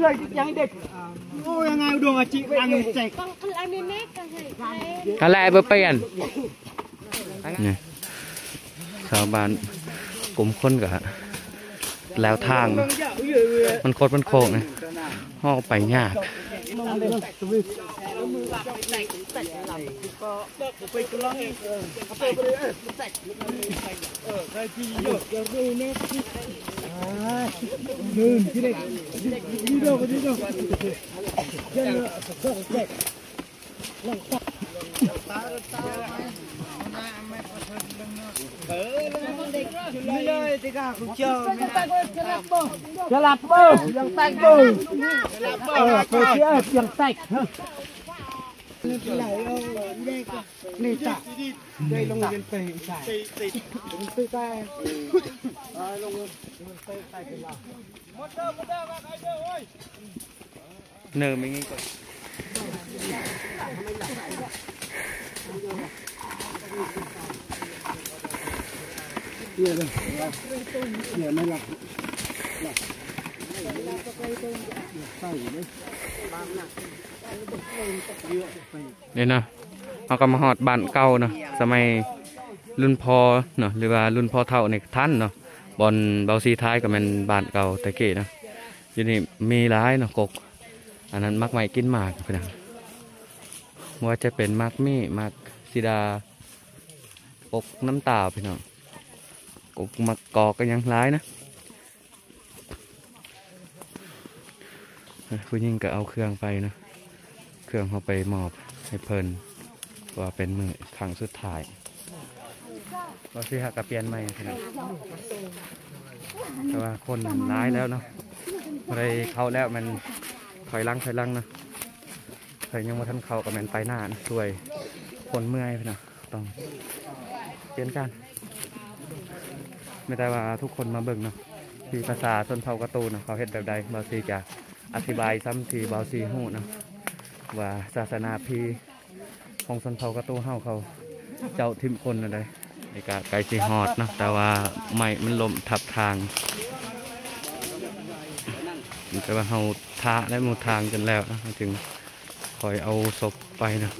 Yang dek. Oh, yang udah ngacik angin cek. ຫັ້ນແຫຼະ ບໍ່ປ່ຽນ. ນີ້ ຊາວບ້ານກຸ່ມຄົນກໍແລ້ວທາງ ມັນຄົດມັນໂຄ້ງນີ້ ເຮົາໄປຍາກ. ນີ້ເນາະ ເຮົາກໍມາຮອດບ້ານເກົ່າເນາະ ສະໄໝລຸ້ນພໍ່ເນາະ ຫຼືວ່າລຸ້ນພໍ່ເຖົ້ານີ້ທັນເນາະ. ບ່ອນເບົາຊີຖ່າຍກໍແມ່ນບ້ານເກົ່າແຕ່ກີ້ເນາະ. ຢູ່ນີ້ມີຫຼາຍເນາະ ກົກ ອັນນັ້ນໝາກໄມ້ກິນໝາກພີ່ນ້ອງ ບໍ່ວ່າຈະເປັນໝາກມີ້ ໝາກສີດາ ກົກນ້ຳຕາພີ່ນ້ອງ ກົກໝາກກອກກໍຍັງຫຼາຍນະ. ຜູ້ຍິງກໍເອົາເຄື່ອງໄປເນາະ ເຄື່ອງເຮົາໄປມອບໃຫ້ເພິ່ນ ເພາະວ່າເປັນມື້ຄັ້ງສຸດທ້າຍ. ວ່າຊິຫາກະປ່ຽນໃໝ່ພີ່ນ້ອງ ແຕ່ວ່າຄົນຫຼາຍແລ້ວເນາະ ບໍ່ໄດ້ເຂົ້າແລ້ວ ແມ່ນຖອຍຫຼັງ ຖອຍຫຼັງເນາະ. ໃຜຍັງບໍ່ທັນເຂົ້າກໍແມ່ນໄປໜ້ານະ ຊ່ວຍຄົນເມື່ອຍພີ່ນ້ອງ ຕ້ອງປ່ຽນການ. ມີແຕ່ວ່າທຸກຄົນມາເບິ່ງເນາະ ທີ່ພາສາຊົນເຜົ່າກະຕູເນາະ ເຂົາເຮັດແບບໃດ ບ່າວຊີຈະອະທິບາຍສ່ຳທີ່ບ່າວຊີຮູ້ເນາະ ວ່າສາສະໜາຜີຂອງຊົນເຜົ່າກະຕູເຮົາ ເຂົາເຈົ້າຖິ້ມຄົນແນວໃດ. ນີ້ກະໃກ້ຊິຮອດເນາະ ແຕ່ວ່າໄມ້ມັນລົ້ມທັບທາງ ແຕ່ວ່າເຮົາຖ້າໄດ້ໝົດທາງຈົນແລ້ວເນາະ ເຮົາຈຶ່ງຄ່ອຍເອົາສົບໄປເນາະ.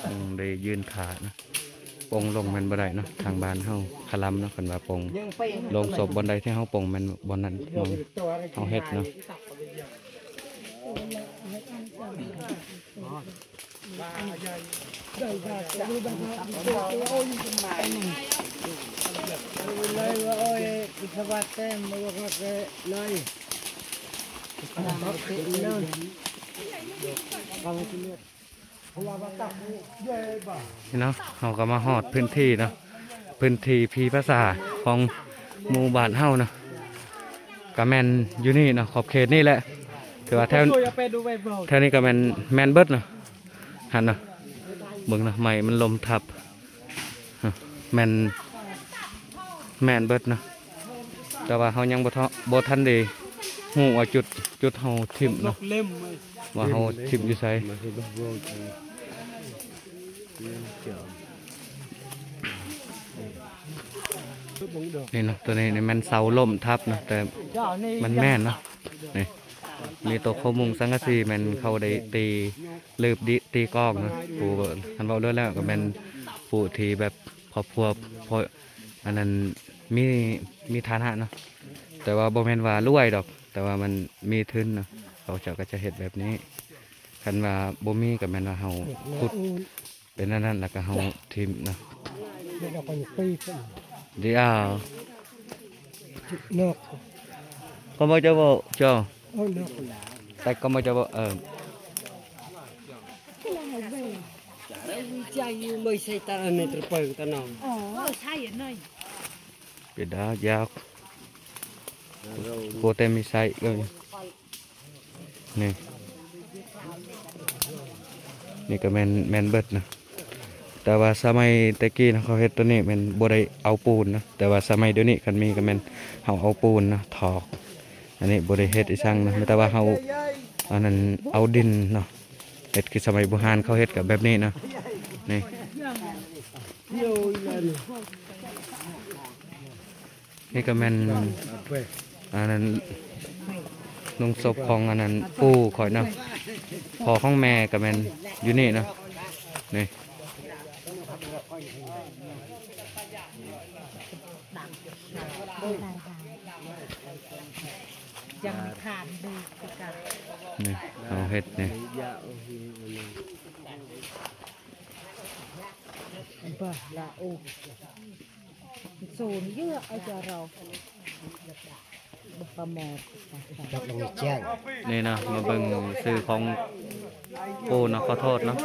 ອືມ ໄດ້ຍື່ນຂານະ ປົງລົງແມ່ນບໍ່ໄດ້ເນາະ ທາງບ້ານເຮົາຄະລຳເນາະ ຄັນວ່າປົງໂລງສົບບ່ອນໃດທີ່ເຮົາປົງແມ່ນບ່ອນນັ້ນ ເຮົາເຮັດເນາະ. ນີ້ເນາະ ເຮົາກໍມາຮອດພື້ນທີ່ເນາະ ພື້ນທີ່ຜີພາສາຂອງໝູ່ບ້ານເຮົາເນາະ ກໍແມ່ນຢູ່ນີ້ເນາະ ຂອບເຂດນີ້ແຫຼະ ຖືວ່າແຖວ ແຖວນີ້ກໍແມ່ນ ແມ່ນເບິດເນາະ. ຫັ້ນນະ ເບິ່ງນະ ໄມ້ມັນລົ້ມທັບ ແມ່ນ ແມ່ນເບິດນະ ແຕ່ວ່າເຮົາຍັງບໍ່ ບໍ່ທັນໄດ້ຮູ້ວ່າຈຸດ ຈຸດເຮົາຖິ້ມເນາະ ວ່າເຮົາຖິ້ມຢູ່ໃສ. ນີ້ເນາະ ຕົວນີ້ນີ້ແມ່ນເສົາລົ້ມທັບນະ ແຕ່ມັນແມ່ນເນາະ ນີ້ ມີໂຕໂຄມຸງສັງກະສີ ແມ່ນເຂົາໄດ້ຕີ ລືບດິ ຕີກອງເນາະ ຜູ້ ຄັນເວົ້າເລື່ອງແລ້ວກໍແມ່ນຜູ້ທີ່ແບບຄອບຄົວພໍ ອັນນັ້ນ ມີ ມີຖານະເນາະ ແຕ່ວ່າບໍ່ແມ່ນວ່າລວຍດອກ ແຕ່ວ່າມັນມີທຶນເນາະ ເຂົາເຈົ້າກໍຈະເຮັດແບບນີ້. ຄັນວ່າບໍ່ມີກໍແມ່ນວ່າເຮົາຂຸດ ເປັນອັນນັ້ນ ແລ້ວກໍເຮົາຖິ້ມເນາະ. ດຽວ ນອກ ກໍບໍ່ຈະເວົ້າເຈົ້າ ແຕ່ກໍບໍ່ຈະເວົ້າ ເອີ ເປັນດາວຢາວ ໂກເຕມີໄຊເອີຍ. ນີ້ ນີ້ກໍແມ່ນ ແມ່ນເບິດນະ ແຕ່ວ່າສະໄໝແຕ່ກີ້ນະ ເຂົາເຮັດໂຕນີ້ແມ່ນບໍ່ໄດ້ເອົາປູນນະ, ແຕ່ວ່າສະໄໝດຽວນີ້ຄັນມີກໍແມ່ນເຮົາເອົາປູນນະຖອກ. ອັນນີ້ບໍ່ໄດ້ເຮັດອີ່ສັງນະ, ມີແຕ່ວ່າເຮົາ ອັນນັ້ນ ເອົາດິນເນາະ ເຮັດຄືສະໄໝບູຮານເຂົາເຮັດກໍແບບນີ້ນະ. ນີ້ ນີ້ກໍແມ່ນ ອັນນັ້ນ ໂລງສົບຂອງອັນນັ້ນ ປູ່ຂ້ອຍເນາະ, ພໍ່ຂອງແມ່ກໍແມ່ນຢູ່ນີ້ເນາະ. ນີ້ ນີ້ເຮົາເຮັດນີ້ ນີ້ເນາະ ມາເບິ່ງຊື່ຂອງປູ່ເນາະ, ຂໍໂທດເນາະ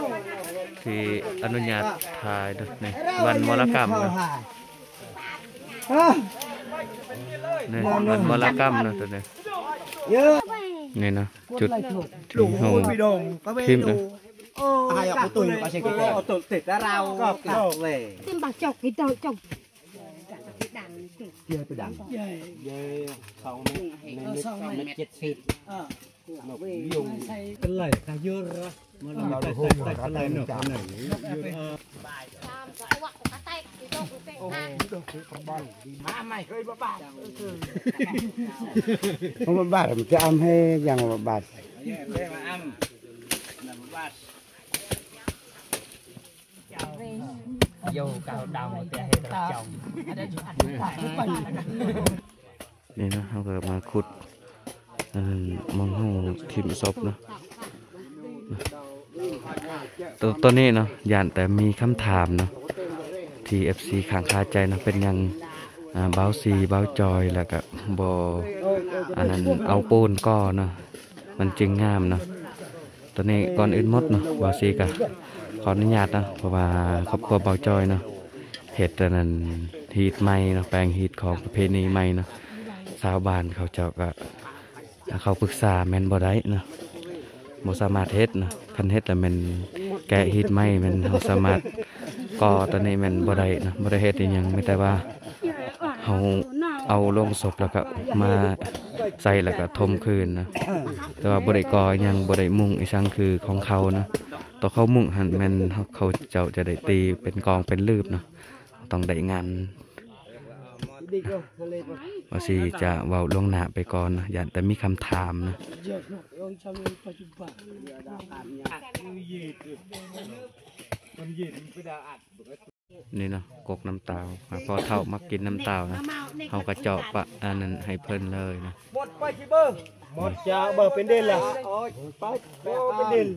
ທີ່ອະນຸຍາດຖ່າຍເນາະ. ນີ້ວັນມໍລະກຳເນາະ, ນີ້ວັນມໍລະກຳເນາະ ໂຕນີ້. ນີ້ເນາະ ຈຸດທີ່ເຮົາຖິ້ມເນາະ. ນີ້ເນາະ ເຮົາກໍມາຂຸດ ອັນນັ້ນ ໝ່ອງເຮົາຖິ້ມສົບເນາະ. ຕ- ຕອນນີ້ເນາະ ຢ້ານແຕ່ມີຄຳຖາມເນາະ ທີ່ເອັຟຊີຄ້າງຄາໃຈເນາະ, ເປັນຫຍັງ ອ່າ ບ່າວຊີ ບ່າວຈອຍ ແລ້ວກະບໍ່ ອັນນັ້ນ ເອົາປູນກໍ່ເນາະ ມັນຈຶ່ງງາມເນາະ. ຕອນນີ້ກ່ອນອື່ນໝົດເນາະ ບ່າວຊີກະຂໍອະນຸຍາດເນາະ, ເພາະວ່າຄອບຄົວບ່າວຈອຍເນາະ ເຮັດອັນນັ້ນ ຮີດໃໝ່ເນາະ, ແປງຮີດຂອງປະເພນີໃໝ່ເນາະ. ຊາວບ້ານເຂົາເຈົ້າກະ ຖ້າເຂົາປຶກສາແມ່ນບໍ່ໄດ້ເນາະ, ບໍ່ສາມາດເຮັດເນາະ. ຄັນເຮັດລະແມ່ນແກະຮີດໃໝ່ ແມ່ນເຮົາສາມາດກໍ່. ຕອນນີ້ແມ່ນບໍ່ໄດ້ເນາະ, ບໍ່ໄດ້ເຮັດອີ່ຫຍັງ, ມີແຕ່ວ່າເຮົາເອົາໂລງສົບແລ້ວກະມາໃສ່ ແລ້ວກະຖົມຄືນເນາະ. ແຕ່ວ່າບໍ່ໄດ້ກໍ່ອີ່ຫຍັງ, ບໍ່ໄດ້ມຸງອີ່ສັງຄືຂອງເຂົາເນາະ. ຕອນເຂົາມຸງຫັ້ນແມ່ນເຂົາເຈົ້າຈະໄດ້ຕີເປັນກອງເປັນລືບເນາະ, ຕ້ອງໄດ້ງັນ. ວ່າຊິຈະເວົ້າລ່ວງໜ້າໄປກ່ອນນະ, ຢ້ານແຕ່ມີຄຳຖາມນະ. ນີ້ເນາະ ກົກນ້ຳຕາວ, ພໍເຖົ້າມັກກິນນ້ຳຕາວນະ, ເຮົາກະເຈາະປະ ອັນນັ້ນໃຫ້ເພິ່ນເລີຍນະ. ໝົດໄປຊິເບີ ໝົດຈາເບີເປັນເດນລະ ໄປ ເປັນເດນ.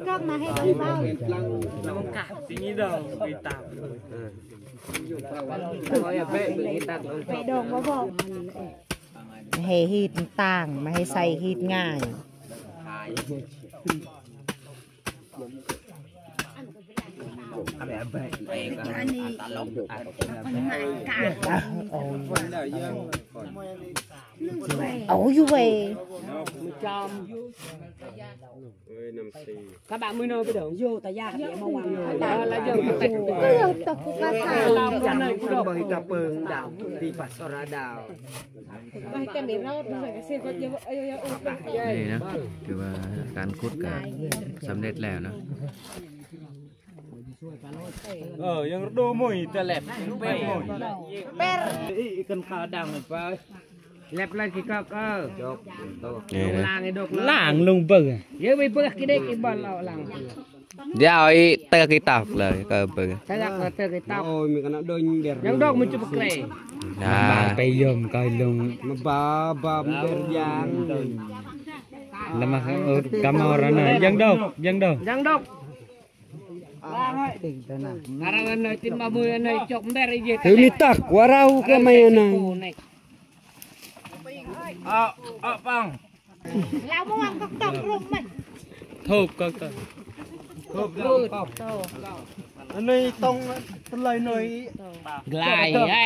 ກະມາເຮັດທີ່ເວົ້າ ເປດອງບໍ່ບອກ ໃຫ້ຮີດຕ່າງ ມາໃຫ້ໃສ່ຮີດງ່າຍ. ເອົາຢູ່ເວີຍ ກະບະມື້ນອນໄປເດີ ໂຍຕາຍາກ ເອົາມາວາງ ລະໂຍ ເອົາຕະປູກະ ລາວບໍ່ໄດ້ ບໍ່ເຫັນຕາເປິງດາວ ປີປາສະລາດາວ. ນີ້ນະ ຖືວ່າການຂຸດກະສຳເລັດແລ້ວນະ. ເອີ ຍັງດູມຸຍຕະແລັບ ເປັນມຸຍ ເປັນ ອີ ອີການຂາດັງໄປ ແລັບລະກິກອກ ເອີ ນີ້ນະ ລ້າງໃຫ້ດົກ ລ້າງລົງເບິ່ງ ເຢີໄປເບິ່ງກິເດັກອີບອນເອົາລ້າງ. ດຽວອີເຕີກີຕອກເລີຍກໍເບິ່ງ ເຕີ ເຕີກີຕອກ ໂອ້ຍ ມີກະນະດົນເດີ ຍັງດອກມັນຈຸບເກລ ມາບາໄປຍົມກໍລົງ ມາບາບາເດີຢາງ ລະມາ ເອີ ກະມາລະນະ ຍັງດອກ ຍັງດອກ ຍັງດອກ ອາລະນະ ຕິມບາມືອະນາຍຈົກເດີ ຄືມີຕັກວ່າເຮົາກະໄມ່ອະນາຍ ເອົາ ເອົາປັງ ລາວມາວາງກອກຕອກລົງມັນ ທູບກອກຕອກ ທູບ ທູບ ອັນນີ້ຕ້ອງຕະໄລໜ້ອຍ ກລາຍໄອ້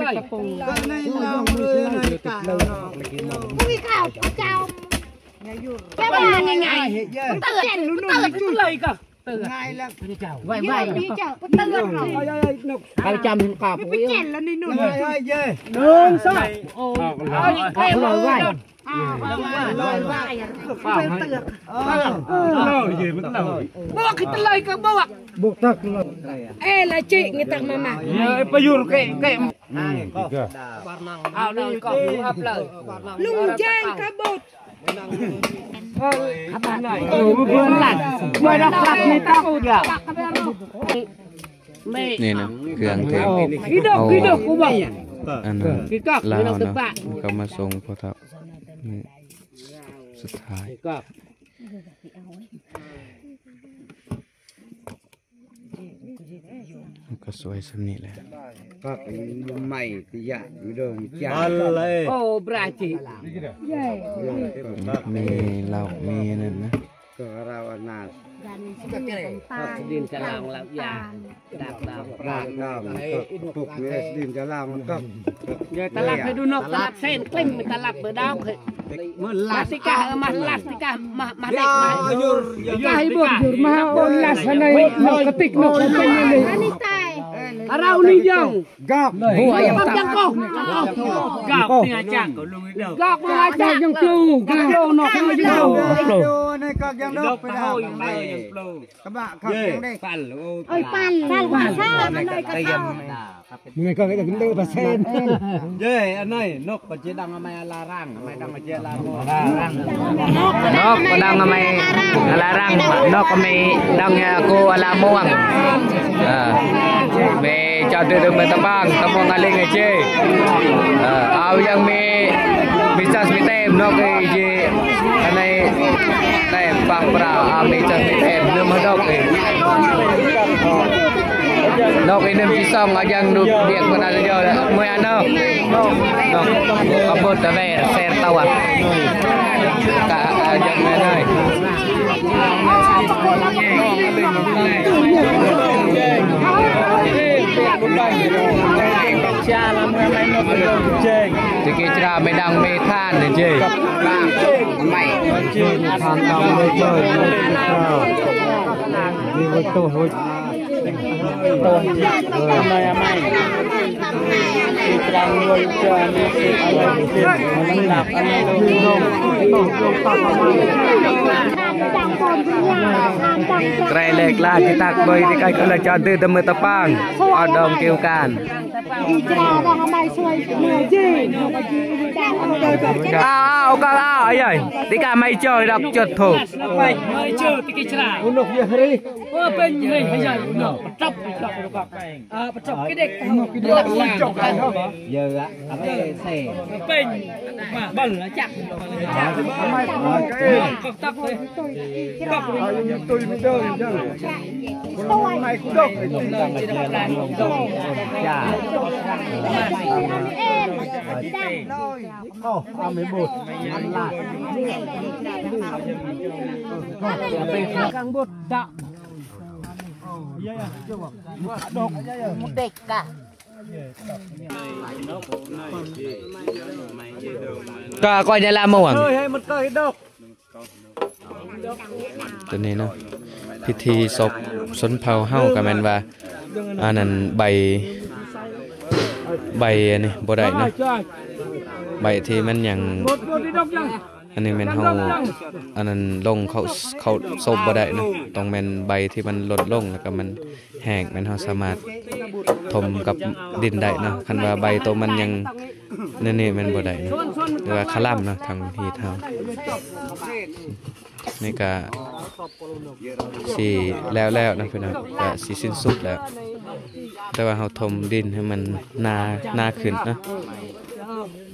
ໄລ ກະໃນລາວເອີຍ ໃນກາງເນາະ ຜູ້ທີ່ເຂົ້າເຈົ້າ ແຕ່ວ່າງ່າຍໆ ເຕືອນເຕືອນໄລກະ ໄວໄວ ໄປຈຳກັບ ໄປເຈັນລະນີ້ໜຸ່ມ ໜຶ່ງ ສອງ ໂອ້ຍ ເອົາອີກແລ້ວ ໄວ ບອກໃຫ້ຕະເລີຍກະບອກ ບອກຕັກເລີຍ ເອລະຈິງຕັກມາມາ ປະຍຸດເກະເກະ ເອົານີ້ກໍອັບເລີຍ ລຸງແຈ້ງກະບົດ ເອີ ເບິ່ງຫຼັງ ເມື່ອນັກລັກນີ້ຕອກດຽວ ນີ້ນະ ເຄື່ອງທີ່ເຮົາ ອັນລາວເນາະ ເຂົາມາສົ່ງພໍ່ເຖົ້າ ນີ້ສຸດທ້າຍ ມັນກະສວຍສ່ຳນີ້ແຫຼະ ກະໃໝ່ຕິຍະ ມີເດີງຈາ ໂອ້ ບຣາຈິ ມີເຫຼົ້າ ມີນັ້ນນະ ກະລາວອານາ ດິນຈະລາງລາວຢາ ດາກດາວ ປາກດາວ ປຸກເນສດິນຈະລາງມັນກະ ເດີຕະລັບໃຫ້ດູນົກ ຕະລັບເຊນກລິມ ຕະລັບເບີດອກ ມາສຕິກາ ມາສຕິກາ ມາ ມາເດັກ ມາ ກະໃຫ້ບົດ ມາໂອນລາສະໄນ ນົກກະຕິກ ນົກເປັນນີ້ ອັນນີ້ຕາຍ ເຮົານີ້ຍັງ ກອກ ຫົວຍັງກອກ ກອກ ກອກ ກອກ ຍັງປູ ກອກ ຍັງປູ ກອກ ຍັງປູ ກະບະເຂົາຍັງເດັກ ເອີຍ ປັນ ປັນ ເອີຍ ກະເຂົ້າ ເມື່ອຍກໍເດີປະເຊັນ ເຢ້ ອັນນີ້ນົກ ກະຈິດັງອະໄມອະລາຣັງ ອະໄມດັງອະເຈລາໂມ ນົກກະດັງອະໄມອະລາຣັງ ນົກກະມີດັງອະໂກອະລາມ່ວງ ເອີ ເມຈອດເດີເດີເມີຕະປາງ ຕະມ່ວງອາເລັງອາເຈ ເອີ ອາວຍັງມີ ມີຈັດມີເຕັມ ນົກເອີເຈ ອັນນີ້ແຕ່ປາກປຣາ ອາ ມີຈັດມີເຕັມ ເລີ່ມມາດອກເອີ Nok ini pisang ajang du biak pernah jauh dah. Mui anak. Nok. Kabut dah ber, ser tawat. Ka ajang menai. Tiki cerah medang metan je. Mai. Than tang metan. Di betul. ໄກລເລີກລາ ຈິຕັກເບີຍ ຕິໄກກະລະຈອດ ດືດດຳເມີຕະປາງ ອອດດອງກິວການ ອາ ອາ ໂອກາ ອາ ອາ ຍາຍ ຕິກາໄມເຈີດອກ ຈຸດທູບ ໄມເຈີຕິກິຈຣາ ອຸນົກຍະຮຣີ ເອີ ເປັນເຮີຍ ໃຫ້ໃຫຍ່ ອຸນົກ ປະຕັບ ປະຕັບ ເອີ ປະຕັບກິເດັກ ເຍອະ ເປັນ ມາ ບັນລະຈັກ ປະຕັບ ເອີ ກະ ກະຢາລາມ່ວງ ເອີຍ ໃຫ້ມັນເກີດດອກ ຕົວນີ້ເນາະ ພິທີສົບຊົນເຜົ່າເຮົາກະແມ່ນວ່າ ອັນນັ້ນໃບ ໃບອັນນີ້ບໍ່ໄດ້ເນາະ ໃບທີ່ມັນຫຍັງ ອັນນີ້ແມ່ນເຮົາ ອັນນັ້ນລົງເຂົ້າ ເຂົ້າສົບບໍ່ໄດ້ເນາະ ຕ້ອງແມ່ນໃບທີ່ມັນຫຼົ່ນລົງ ແລ້ວກະມັນ ແຫ້ງແມ່ນເຮົາສາມາດຖົມກັບດິນໄດ້ເນາະ ຄັນວ່າໃບໂຕມັນຍັງແນວນີ້ແມ່ນບໍ່ໄດ້ເນາະ ຫຼືວ່າຄະລຳເນາະ ທາງຮີດເຮົາ ນີ້ກະຊິແລ້ວໆເນາະພີ່ນ້ອງ ກະຊິສິ້ນສຸດແລ້ວ ແຕ່ວ່າເຮົາຖົມດິນໃຫ້ມັນໜາ ໜາຂຶ້ນເນາະ.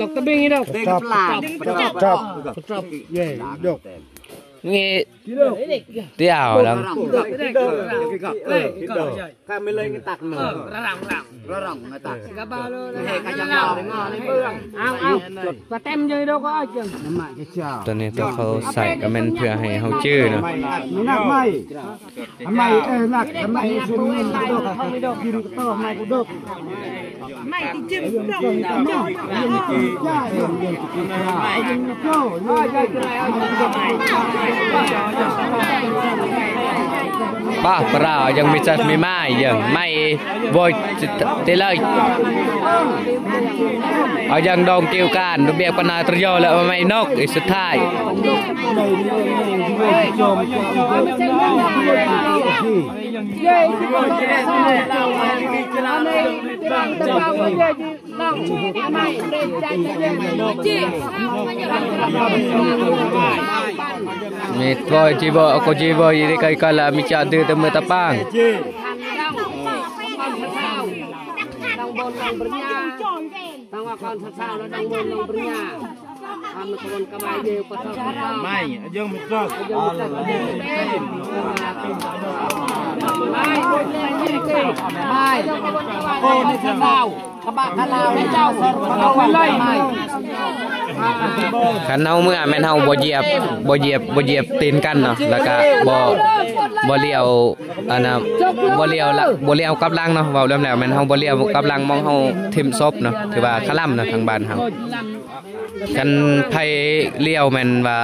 ດອກຕະເບັງນີ້ດອກ ເດັກປະຫຼາດ ເດັກປະຫຼາດ ເຢ ດອກ ນີ້ Tiao lang. Ka me lei ngetak no. Rarang, rarang. Rarang ngetak. He ka jam no. Au, au. Ka tem je do ko aja. ຕອນນີ້ຕົວເຂົາໃສ່ກໍແມ່ນເພື່ອໃຫ້ເຮົາຈື່ເນາະ. Nak mai. Mai, eh, nak. Mai, sini, nak. Dok, dok, dok. ປະ ປະລາວຍັງມີຈັດມີມາຍັງໄມ່ບໍ່ຕິເລີຍ ເອົາຍັງດອງກິວການ ລະບຽບປະນາຕຣະຍົລະໄມ້ນົກ ອີກສຸດທ້າຍ. ມີໂກຈີໂບ ໂກຈີໂບ ອີເດໄກກາລາ ມີຈາດືຕະເມີຕະປາງ. ຄັນເຮົາເມືອແມ່ນເຮົາບໍ່ຢຽບ ບໍ່ຢຽບ ບໍ່ຢຽບຕີນກັນເນາະ ແລ້ວກະບໍ່ ບໍ່ລ້ຽວ ອັນນ່າ ບໍ່ລ້ຽວ ບໍ່ລ້ຽວກັບຫຼັງເນາະ ເວົ້າລວມແລ້ວແມ່ນເຮົາບໍ່ລ້ຽວກັບຫຼັງ ມອງເຮົາຖິ້ມສົບເນາະ ຖືວ່າຄະລຳເນາະ ທາງບ້ານເຮົາ. ຄັນໃຜລ້ຽວແມ່ນວ່າ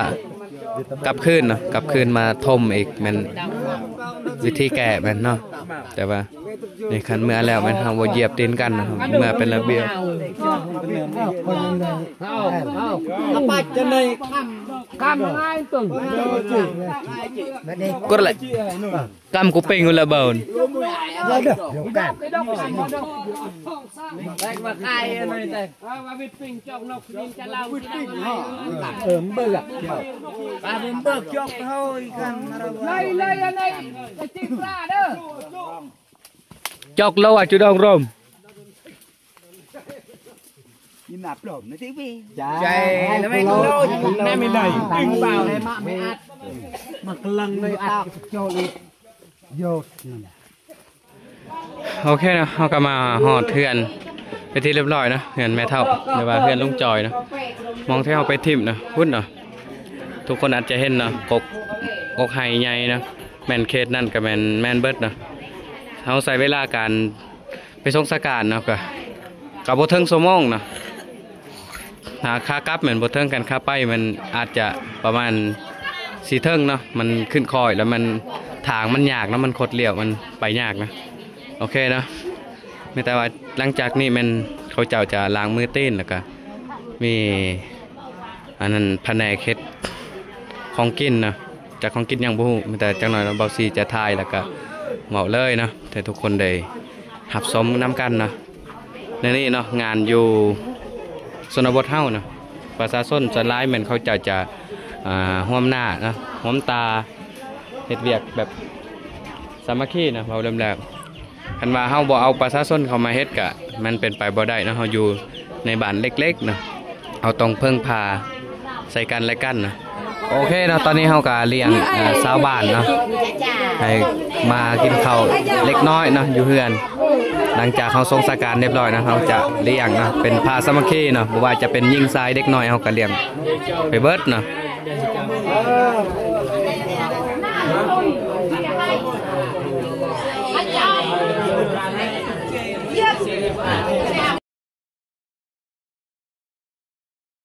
ກັບຄືນເນາະ ກັບຄືນມາຖົມອີກ ແມ່ນວິທີແກ້ແມ່ນເນາະ ແຕ່ວ່າ ນີ້ຄັນເມືອແລ້ວແມ່ນເຮົາບໍ່ຢຽບຕີນກັນເນາະ ເມືອເປັນລະບຽບ. ກຳລະ ກຳກູເປັງລະເບີນ. ຈອກລະວ່າຈຸດອງລົມ. ໂອເຄເນາະ ເຮົາກໍມາຮອດເຮືອນເປັນທີ່ຮຽບຮ້ອຍເນາະ ເຮືອນແມ່ເຖົ້າ ຫຼືວ່າເຮືອນລຸງຈອຍເນາະ ໝ່ອງທີ່ເຮົາໄປຖິ້ມເນາະ ພຸ້ນເນາະ ທຸກຄົນອາດຈະເຫັນເນາະ ກົກ ກົກໄຮ່ໃຫຍ່ເນາະ ແມ່ນເຂດນັ້ນກໍແມ່ນ ແມ່ນເບິດເນາະ. ເຮົາໃຊ້ເວລາການໄປສົ່ງສາການເນາະ ກໍ ກໍບໍ່ເຖິງຊົ່ວໂມງເນາະ. ຫາຂາກັບແມ່ນບໍ່ເຖິງກັນ ຂາໄປມັນອາດຈະປະມານຊິເຖິງເນາະ ມັນຂຶ້ນຄ້ອຍ ແລ້ວມັນ ທາງມັນຍາກເນາະ ມັນຄົດລ້ຽວ ມັນໄປຍາກນະ. ໂອເຄເນາະ ມີແຕ່ວ່າຫຼັງຈາກນີ້ແມ່ນເຂົາເຈົ້າຈະລ້າງມືຕີນ ແລ້ວກະມີ ອັນນັ້ນພະແນກເຮັດຂອງກິນເນາະ ຈັກຂອງກິນຫຍັງບໍ່ຮູ້ ມີແຕ່ຈັກໜ້ອຍເນາະ ເບົາຊີຈະຖ່າຍ ແລ້ວກະເວົ້າເລີຍເນາະ ໃຫ້ທຸກຄົນໄດ້ຮັບຊົມນຳກັນເນາະ. ແນວນີ້ເນາະ ງານຢູ່ຊົນນະບົດເຮົາເນາະ ປະຊາຊົນສ່ວນຫຼາຍແມ່ນເຂົາເຈົ້າຈະ ອ່າ ຮ່ວມໜ້າເນາະ ຮ່ວມຕາ ເຮັດວຽກແບບສາມັກຄີເນາະ ເວົ້າເລີ່ມແລ້ວ ຄັນວ່າເຮົາບໍ່ເອົາປະຊາຊົນເຂົ້າມາເຮັດ ກະມັນເປັນໄປບໍ່ໄດ້ເນາະ. ເຮົາຢູ່ໃນບ້ານເລັກໆເນາະ ເຮົາຕ້ອງເພິ່ງພາໃສ່ກັນແລະກັນເນາະ. ໂອເຄເນາະ ຕອນນີ້ເຮົາກະລ້ຽງ ເອີ ຊາວບ້ານເນາະ ໃຫ້ມາກິນເຂົ້າເລັກນ້ອຍເນາະ ຢູ່ເຮືອນ. ຫຼັງຈາກເຮົາສົ່ງສາການຮຽບຮ້ອຍເນາະ ເຮົາຈະລ້ຽງເນາະ ເປັນພາສາມັກຄີເນາະ ບໍ່ວ່າຈະເປັນຍິງຊາຍເດັກນ້ອຍ ເຮົາກະລ້ຽງໄປເບິດເນາະ.